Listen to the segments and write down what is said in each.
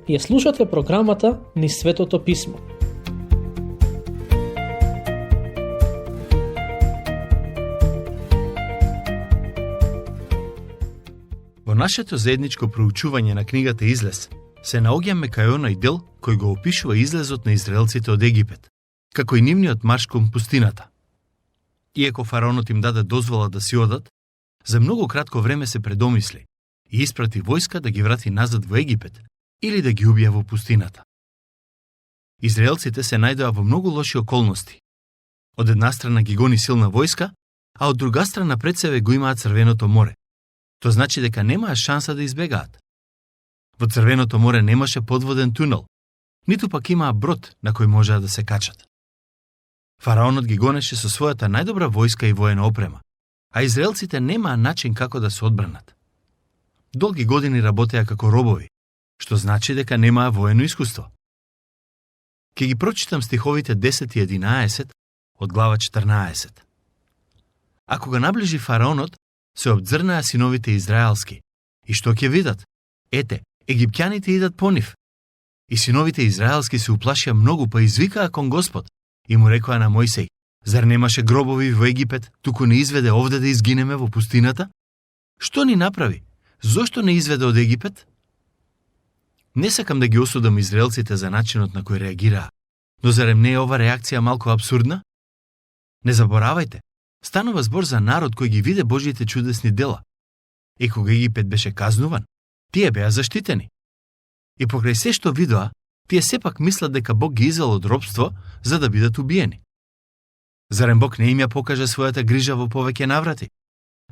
Ја слушате програмата Низ Светото Писмо. Во нашето заедничко проучување на книгата Излез се наоѓаме кај оној дел кој го опишува излезот на израелците од Египет, како и нивниот марш кон пустината. Иако фараонот им даде дозвола да си одат, за многу кратко време се предомисли и испрати војска да ги врати назад во Египет или да ги убија во пустината. Израелците се најдоа во многу лоши околности. Од една страна ги гони силна војска, а од друга страна пред себе го имаат Црвеното море. Тоа значи дека немаа шанса да избегаат. Во Црвеното море немаше подводен тунел, ниту пак имаа брод на кој можеа да се качат. Фараонот ги гонеше со својата најдобра војска и воена опрема, а израелците немаа начин како да се одбранат. Долги години работеа како робови, што значи дека немаа воено искуство. Ке ги прочитам стиховите 10 и 11 од глава 14. А кога наближи фараонот, се обзрнаа синовите израелски, и што ќе видат? Ете, египтјаните идат по нив. И синовите израелски се уплашија многу, па извикаа кон Господ и му рекоа на Мојсей: зар немаше гробови во Египет, туку не изведе овде да изгинеме во пустината? Што ни направи? Зошто не изведе од Египет? Не сакам да ги осудам израелците за начинот на кој реагираа, но зарем не е ова реакција малку абсурдна? Не заборавајте, станува збор за народ кој ги виде Божјите чудесни дела. И кога Египет беше казнуван, тие беа заштитени. И покрај се што видоа, тие сепак мислат дека Бог ги извел од робство за да бидат убиени. Зарем Бог не им ја покажа својата грижа во повеќе наврати?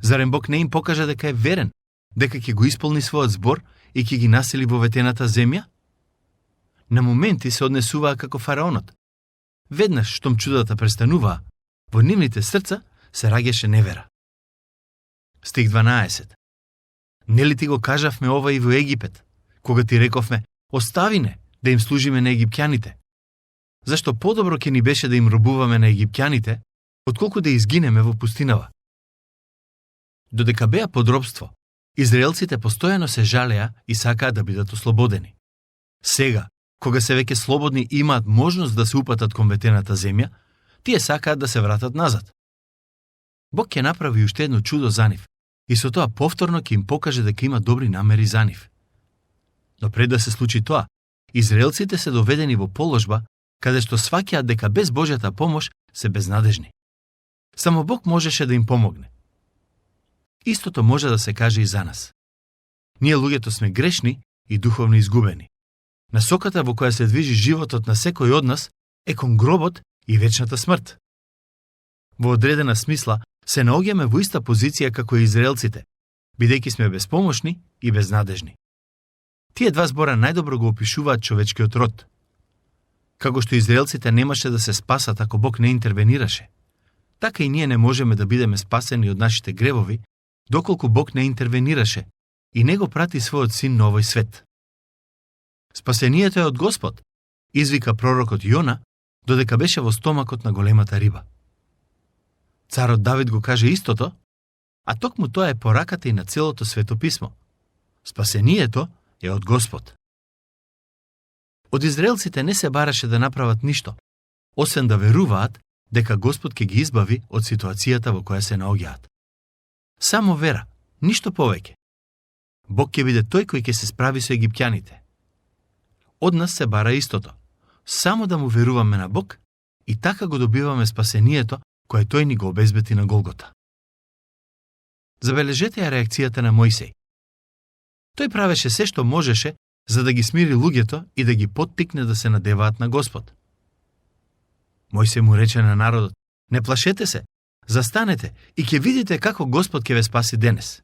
Зарем Бог не им покажа дека е верен, дека ќе го исполни својот збор и ќе ги насели во ветената земја? На моменти се однесуваа како фараонот. Веднаш штом чудата престануваа, во нивните срца се раѓаше невера. Стих 12. Нели ти го кажавме ова и во Египет, кога ти рековме: остави не, да им служиме на египтјаните? Зашто подобро ќе ни беше да им робуваме на египтјаните, отколку да изгинеме во пустинава? Додека беа под робство, израелците постојано се жалеа и сакаа да бидат ослободени. Сега, кога се веќе слободни и имаат можност да се упатат кон ветената земја, тие сакаат да се вратат назад. Бог ќе направи уште едно чудо за нив и со тоа повторно ќе им покаже дека има добри намери за нив. Но пред да се случи тоа, израелците се доведени во положба каде што сваќаат дека без Божјата помош се безнадежни. Само Бог можеше да им помогне. Истото може да се каже и за нас. Ние луѓето сме грешни и духовно изгубени. Насоката во која се движи животот на секој од нас е кон гробот и вечната смрт. Во одредена смисла се наоѓаме во иста позиција како и израелците, бидејќи сме безпомошни и безнадежни. Тие два збора најдобро го опишуваат човечкиот род. Како што израелците немаше да се спасат ако Бог не интервенираше, така и ние не можеме да бидеме спасени од нашите гревови, доколку Бог не интервенираше и не го прати својот син на овој свет. Спасението е од Господ, извика пророкот Јона, додека беше во стомакот на големата риба. Царот Давид го каже истото, а токму тоа е пораката и на целото Свето писмо. Спасението е од Господ. Од израелците не се бараше да направат ништо, освен да веруваат дека Господ ќе ги избави од ситуацијата во која се наоѓаат. Само вера, ништо повеќе. Бог ќе биде тој кој ќе се справи со египтјаните. Од нас се бара истото, само да му веруваме на Бог и така го добиваме спасението кое тој ни го обезбеди на Голгота. Забележете ја реакцијата на Мојсей. Тој правеше се што можеше за да ги смири луѓето и да ги поттикне да се надеваат на Господ. Мојсей му рече на народот: не плашете се, застанете и ќе видите како Господ ќе ве спаси денес.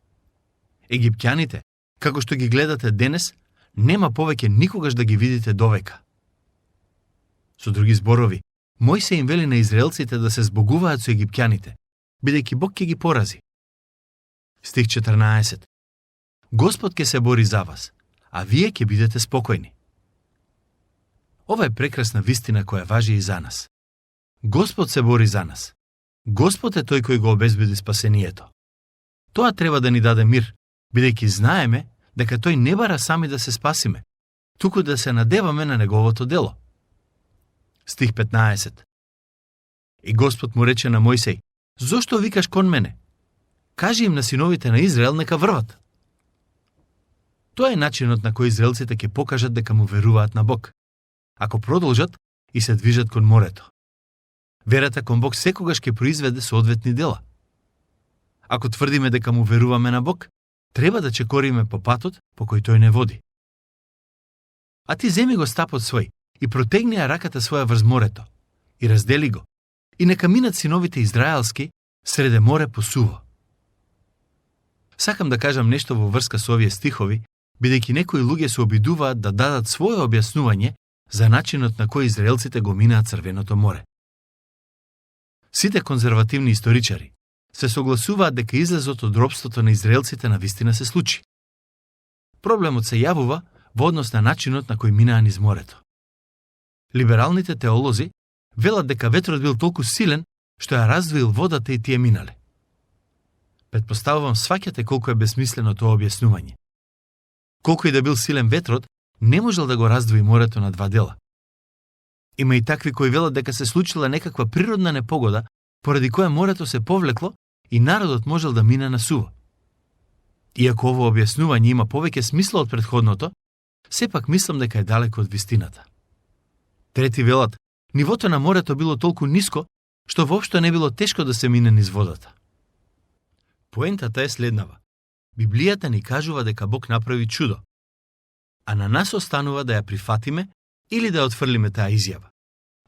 Египтјаните, како што ги гледате денес, нема повеќе никогаш да ги видите довека. Со други зборови, Мојсей им вели на израелците да се збогуваат со египтјаните, бидејќи Бог ќе ги порази. Стих 14. Господ ќе се бори за вас, а вие ќе бидете спокојни. Ова е прекрасна вистина која важи и за нас. Господ се бори за нас. Господ е тој кој го обезбеди спасението. Тоа треба да ни даде мир, бидејќи знаеме дека тој не бара сами да се спасиме, туку да се надеваме на неговото дело. Стих 15. И Господ му рече на Мојсей: зошто викаш кон мене? Кажи им на синовите на Израел нека врват. Тоа е начинот на кој израелците ќе покажат дека му веруваат на Бог, ако продолжат и се движат кон морето. Верата кон Бог секогаш ќе произведе соодветни дела. Ако тврдиме дека му веруваме на Бог, треба да чекориме по патот по кој тој не води. А ти земи го стапот свој и протегни ја раката своја врз морето и раздели го, и нека минат синовите израелски среде море по суво. Сакам да кажам нешто во врска со овие стихови, бидејќи некои луѓе се обидуваат да дадат своје објаснување за начинот на кој израелците го минаат Црвеното море. Сите конзервативни историчари се согласуваат дека излезот од робството на израелците навистина се случи. Проблемот се јавува во однос на начинот на кој минаа низ морето. Либералните теолози велат дека ветрот бил толку силен што ја раздвоил водата и тие минале. Предпоставувам сваќате колку е безсмислено тоа објаснување. Колку и да бил силен ветрот, не можел да го раздвои морето на два дела. Има и такви кои велат дека се случила некаква природна непогода, поради која морето се повлекло и народот можел да мине на суво. Иако ово објаснување има повеќе смисла од претходното, сепак мислам дека е далеко од вистината. Трети велат, нивото на морето било толку ниско, што воопшто не било тешко да се мине низ водата. Поентата е следнава. Библијата ни кажува дека Бог направи чудо, а на нас останува да ја прифатиме или да отфрлиме таа изјава,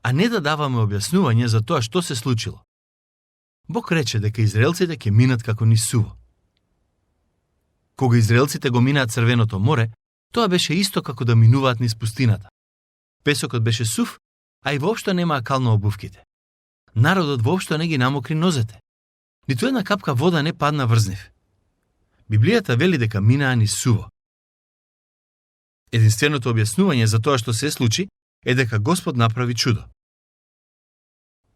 а не да даваме објаснување за тоа што се случило. Бог рече дека израелците ќе минат како низ суво. Кога израелците го минаат Црвеното море, тоа беше исто како да минуваат низ пустината. Песокот беше сув, а и воопшто немаа кал на обувките. Народот воопшто не ги намокри нозете. Ниту една капка вода не падна врз нив. Библијата вели дека минаа низ суво. Единственото објаснување за тоа што се случи е дека Господ направи чудо.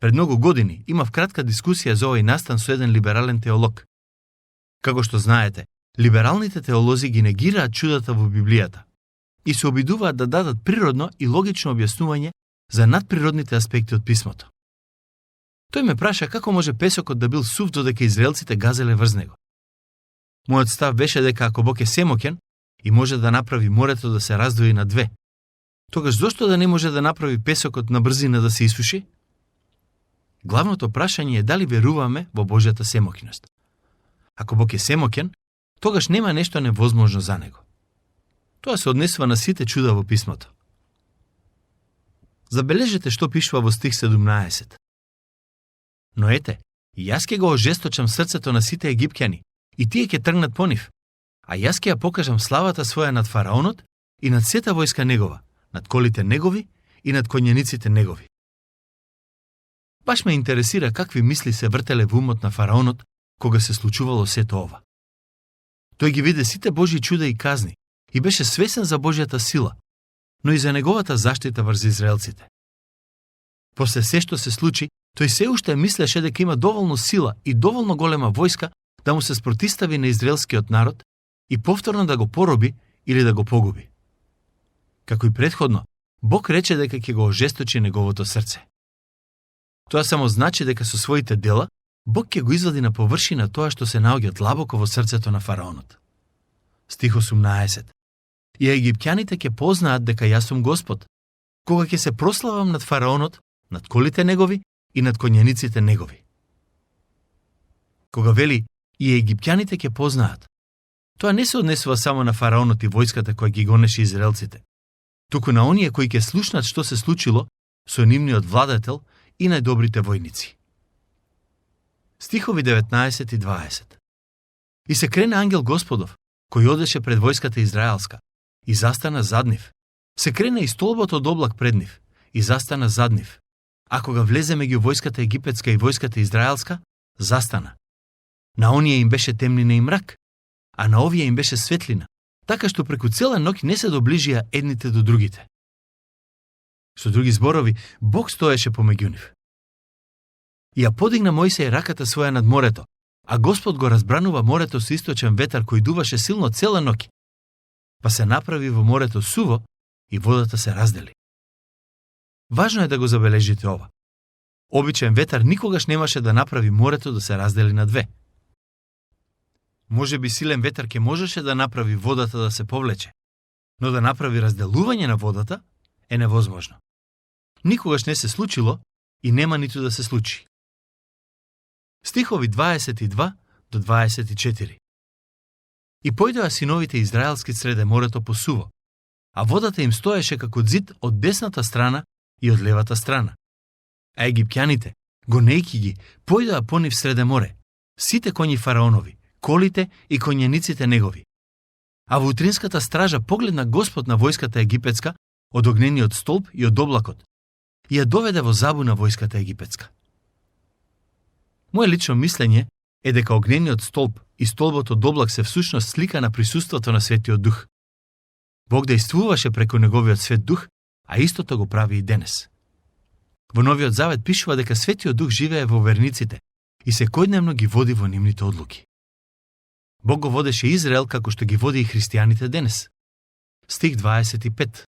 Пред многу години имав кратка дискусија за овој настан со еден либерален теолог. Како што знаете, либералните теолози ги негираат чудата во Библијата и се обидуваат да дадат природно и логично објаснување за надприродните аспекти од писмото. Тој ме праша како може песокот да бил сув додека израелците газеле врз него. Мојот став беше дека ако Бог е семоќен и може да направи морето да се раздвои на две, тогаш зошто да не може да направи песокот на брзина да се исуши? Главното прашање е дали веруваме во Божјата семоќност. Ако Бог е семоќен, тогаш нема нешто невозможно за него. Тоа се однесува на сите чуда во писмото. Забележете што пишува во стих 17. Но ете, јас ќе го ожесточам срцето на сите египќани, и тие ќе тргнат по нив, а јас ќе ја покажам славата своја над фараонот и над сета војска негова, над колите негови и над конјаниците негови. Баш ме интересира какви мисли се вртеле во умот на фараонот кога се случувало сето ова. Тој ги виде сите Божји чуда и казни и беше свесен за Божјата сила, но и за неговата заштита врз израелците. После се што се случи, тој се уште мислеше дека има доволно сила и доволно голема војска да му се спротистави на израелскиот народ и повторно да го пороби или да го погуби. Како и претходно, Бог рече дека ќе го ожесточи неговото срце. Тоа само значи дека со своите дела Бог ќе го извади на површина тоа што се наоѓа длабоко во срцето на фараонот. Стих 18. И египќаните ќе познаат дека јас сум Господ, кога ќе се прославам над фараонот, над колите негови и над конјаниците негови. Кога вели и египќаните ќе познаат, тоа не се однесува само на фараонот и војската која ги гонеше израелците, туку на оние кои ќе слушнат што се случило со нивниот владетел и најдобрите војници. Стихови 19 и 20. И се крена ангел Господов, кој одеше пред војската израелска, и застана зад нив. Се крена и столбот од облак пред нив, и застана зад нив. А кога влезе меѓу војската египетска и војската израелска, застана. На оние им беше темнина и мрак, а на овие им беше светлина, така што преку цела ноќ не се доближија едните до другите. Со други зборови, Бог стоеше помеѓу нив. И ја подигна Мојсеј раката своја над морето, а Господ го разбранува морето со источен ветар кој дуваше силно цела ноќ. Па се направи во морето суво, и водата се раздели. Важно е да го забележите ова. Обичен ветар никогаш немаше да направи морето да се раздели на две. Може би силен ветар ке можеше да направи водата да се повлече, но да направи разделување на водата е невозможно. Никогаш не се случило и нема ниту да се случи. Стихови 22 до 24. И појдоа синовите израелски среде морето по суво, а водата им стоеше како зид од десната страна и од левата страна. А египтјаните, гонејки ги, појдоа по нив среде море, сите коњи фараонови, колите и коњениците негови. А во утринската стража погледна Господ на војската египетска од огнениот столб и од облакот и ја доведе во забуна војската египетска. Моje лично мислење е дека огнениот столб и столбот од облак се всушност слика на присуството на Светиот Дух. Бог действуваше преку неговиот Свет Дух, а истото го прави и денес. Во Новиот Завет пишува дека Светиот Дух живее во верниците и секојдневно ги води во нивните одлуки. Бог го водеше Израел како што ги води и христијаните денес. Стих 25.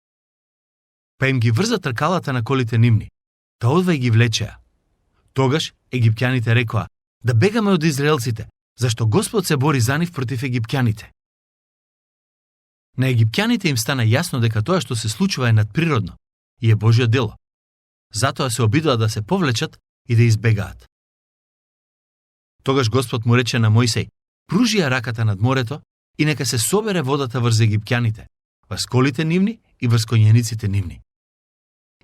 Па им ги врза тркалата на колите нивни, та одвај ги влечеа. Тогаш египтјаните рекоа: да бегаме од израелците, зашто Господ се бори за нив против египтјаните. На египтјаните им стана јасно дека тоа што се случува е надприродно и е Божјо дело. Затоа се обидоа да се повлечат и да избегаат. Тогаш Господ му рече на Мојсей: пружи ја раката над морето и нека се собере водата врз египтјаните, врз колите нивни и врз коњениците нивни.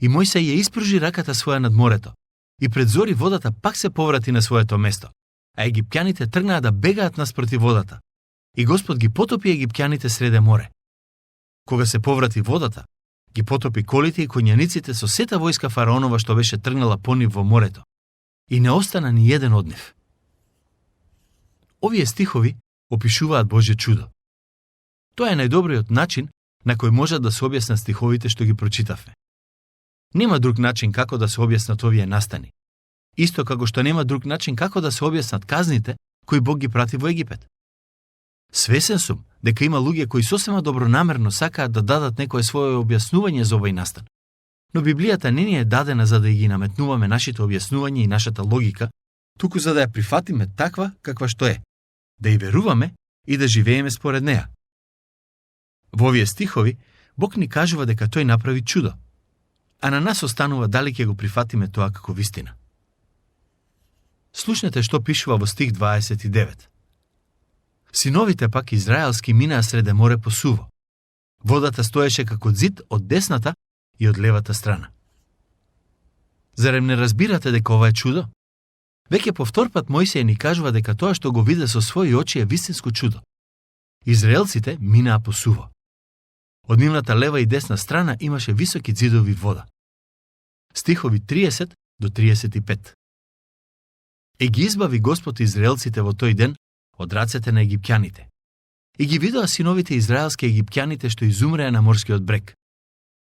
И Мојсей ја испружи раката своја над морето, и пред зори водата пак се поврати на своето место, а египтјаните тргнаа да бегаат наспроти водата, и Господ ги потопи египтјаните среде море. Кога се поврати водата, ги потопи колите и коњаниците со сета војска фараонова што беше тргнала по нив во морето, и не остана ни еден од нив. Овие стихови опишуваат Божје чудо. Тоа е најдобриот начин на кој можат да се објаснат стиховите што ги прочитавме. Нема друг начин како да се објаснат овие настани. Исто како што нема друг начин како да се објаснат казните кои Бог ги прати во Египет. Свесен сум дека има луѓе кои сосема добронамерно сакаат да дадат некое свое објаснување за овој настан. Но Библијата не ни е дадена за да ги наметнуваме нашите објаснувања и нашата логика, туку за да ја прифатиме таква каква што е, да ја веруваме и да живееме според неа. Во овие стихови Бог ни кажува дека тој направи чудо, а на нас останува дали ќе го прифатиме тоа како вистина. Слушнете што пишува во стих 29. Синовите пак израелски минаа среде море по суво. Водата стоеше како зид од десната и од левата страна. Зарем не разбирате дека ова е чудо? Веќе повторпат Мојсија ни кажува дека тоа што го виде со своји очи е вистинско чудо. Израелците минаа по суво. Од нивната лева и десна страна имаше високи ѕидови вода. Стихови 30 до 35. И ги избави Господ израелците во тој ден од рацете на египтјаните. И ги видоа синовите израелски египтјаните што изумреа на морскиот брег.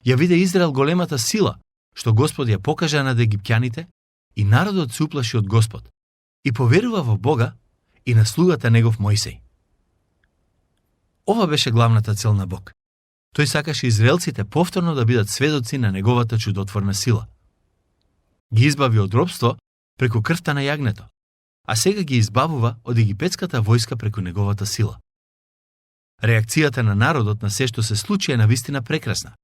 Ја виде Израел големата сила што Господ ја покажа над египтјаните, и народот се уплаши од Господ и поверува во Бога и на слугата негов Мојсей. Ова беше главната цел на Бог. Тој сакаше израелците повторно да бидат сведоци на неговата чудотворна сила. Ги избави од робство преку крвта на јагнето, а сега ги избавува од египетската војска преку неговата сила. Реакцијата на народот на се што се случи е навистина прекрасна.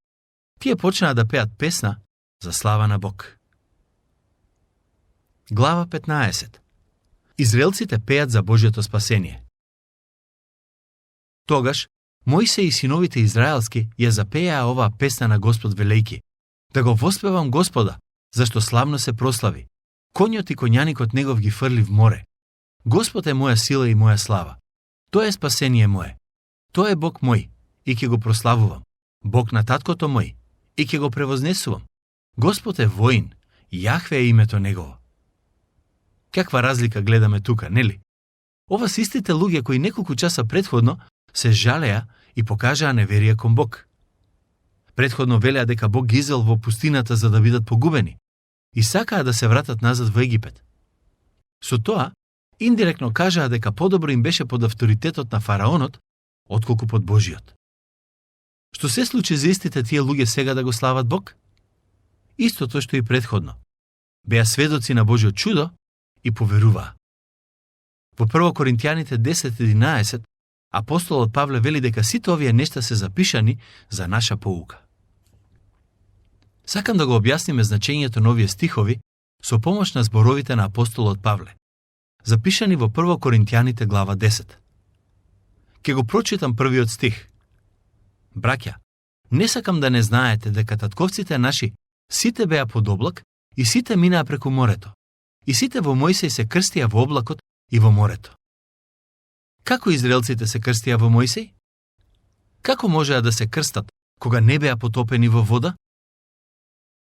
Тие почнаа да пеат песна за слава на Бог. Глава 15. Израелците пеат за Божјото спасение. Тогаш Мојсей и синовите израелски ја запеаа оваа песна на Господ велејки: да го воспевам Господа, зашто славно се прослави. Конјот и коњаникот негов ги фрли в море. Господ е моја сила и моја слава. Тоа е спасение мое. Тоа е Бог мој и ќе го прославувам. Бог на таткото мој и ќе го превознесувам. Господ е воин, Јахве е името негово. Каква разлика гледаме тука, нели? Ова се истите луѓе кои неколку часа предходно се жалеа и покажаа неверие кон Бог. Предходно велеа дека Бог ги извел во пустината за да бидат погубени и сакаа да се вратат назад во Египет. Со тоа, индиректно кажаа дека подобро им беше под авторитетот на фараонот, отколку под Божиот. Што се случи за истите тие луѓе сега да го слават Бог? Истото што и претходно. Беа сведоци на Божјо чудо и поверуваа. Во 1 Коринтијаните 10:11 апостолот Павле вели дека сите овие нешта се запишани за наша поука. Сакам да го објасниме значењето на овие стихови со помош на зборовите на апостолот Павле, запишани во 1 Коринтијаните глава 10. Ке го прочитам првиот стих. Браќа, не сакам да не знаете дека татковците наши сите беа под облак и сите минаа преку морето, и сите во Мојсей се крстија во облакот и во морето. Како израелците се крстија во Мојсей? Како можеа да се крстат кога не беа потопени во вода?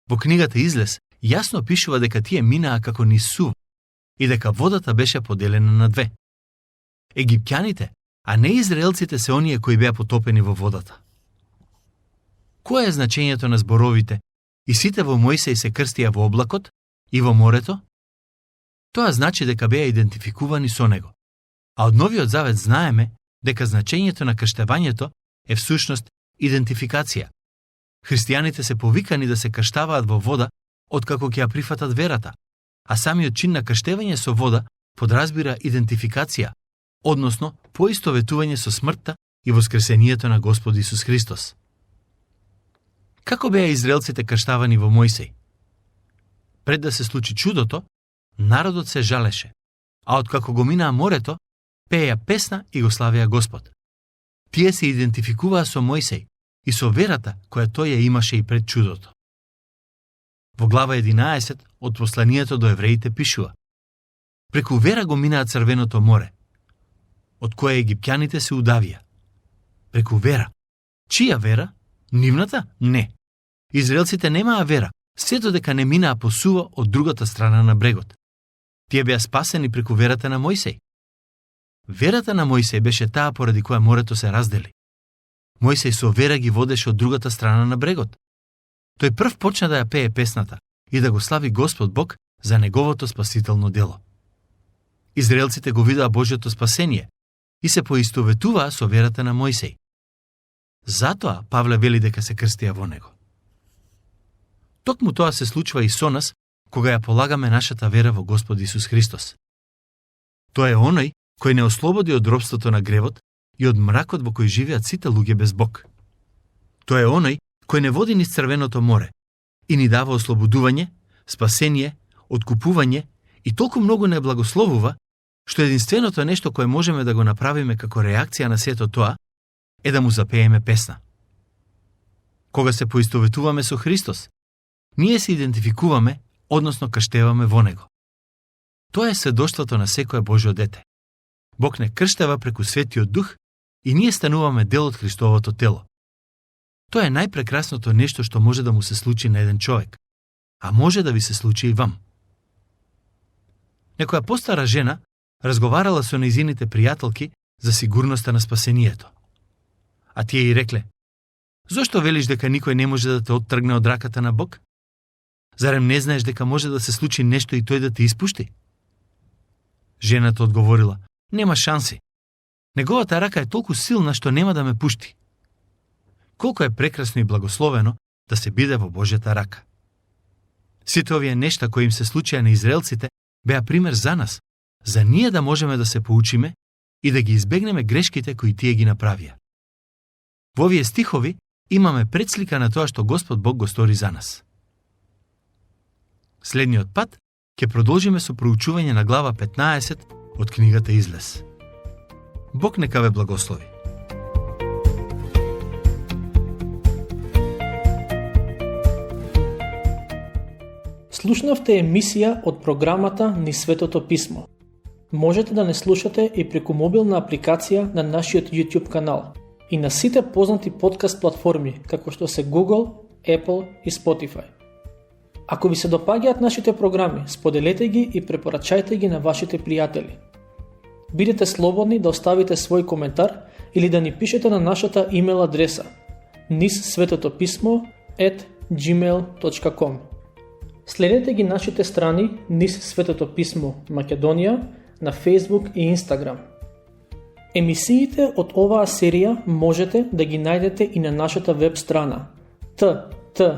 Во книгата Излез јасно пишува дека тие минаа како низ сув и дека водата беше поделена на две. Египтјаните, а не израелците се оние кои беа потопени во водата. Кое е значењето на зборовите и сите во Мојсей се крстија во облакот и во морето? Тоа значи дека беа идентификувани со него. А од Новиот Завет знаеме дека значењето на крштевањето е всушност идентификација. Христијаните се повикани да се крштаваат во вода откако ќе ја прифатат верата, а самиот чин на крштевање со вода подразбира идентификација, односно поистоветување со смртта и воскресението на Господ Исус Христос. Како беа израелците крштавани во Мојсей? Пред да се случи чудото, народот се жалеше, а откако го минаа морето, пееја песна и го славеа Господ. Тие се идентификуваа со Мојсей и со верата која тој ја имаше и пред чудото. Во глава 11 од посланието до евреите пишува: преку вера го минаа Црвеното море, од кое египтјаните се удавија. Преку вера. Чија вера? Нивната? Не. Израелците немаа вера, сето дека не минаа по сува од другата страна на брегот. Тие беа спасени преку верата на Мојсей. Верата на Мојсей беше таа поради која морето се раздели. Мојсей со вера ги водеше од другата страна на брегот. Тој прв почна да ја пее песната и да го слави Господ Бог за неговото спасително дело. Израелците го видаа Божјото спасение и се поистоветуваа со верата на Мојсей. Затоа Павле вели дека се крстија во него. Токму тоа се случува и со нас, кога ја полагаме нашата вера во Господ Исус Христос. Тој е оној кој не ослободи од робството на гревот и од мракот во кој живеат сите луѓе без Бог. Тој е оној кој не води низ Црвеното море и ни дава ослободување, спасение, откупување и толку многу не благословува, што единственото нешто кое можеме да го направиме како реакција на сето тоа е да му запееме песна. Кога се поистоветуваме со Христос, ние се идентификуваме, односно крштеваме во него. Тоа е сведоштвото на секое Божјо дете. Бог не крштева преку Светиот Дух и ние стануваме дел од Христовото тело. Тоа е најпрекрасното нешто што може да му се случи на еден човек, а може да ви се случи и вам. Некоја постара жена разговарала со нејзините пријателки за сигурноста на спасението. А тие ѝ рекле: зошто велиш дека никој не може да те оттргне од раката на Бог? Зарем не знаеш дека може да се случи нешто и тој да те испушти? Жената одговорила: нема шанси. Неговата рака е толку силна што нема да ме пушти. Колку е прекрасно и благословено да се биде во Божјата рака. Сите овие нешта кои им се случија на израелците беа пример за нас, за ние да можеме да се поучиме и да ги избегнеме грешките кои тие ги направија. Во овие стихови имаме предслика на тоа што Господ Бог го стори за нас. Следниот пат ќе продолжиме со проучување на глава 15 од книгата Излез. Бог нека ве благослови. Слушнавте емисија од програмата Низ Светото Писмо. Можете да не слушате и преку мобилна апликација на нашиот YouTube канал и на сите познати подкаст платформи, како што се Google, Apple и Spotify. Ако ви се допаѓаат нашите програми, споделете ги и препорачајте ги на вашите пријатели. Бидете слободни да оставите свој коментар или да ни пишете на нашата имейл адреса nizsvetopismo@gmail.com. Следете ги нашите страни Низ Светото Писмо Македонија на Facebook и Instagram. Емисиите од оваа серија можете да ги најдете и на нашата веб страна ttb.twr.org.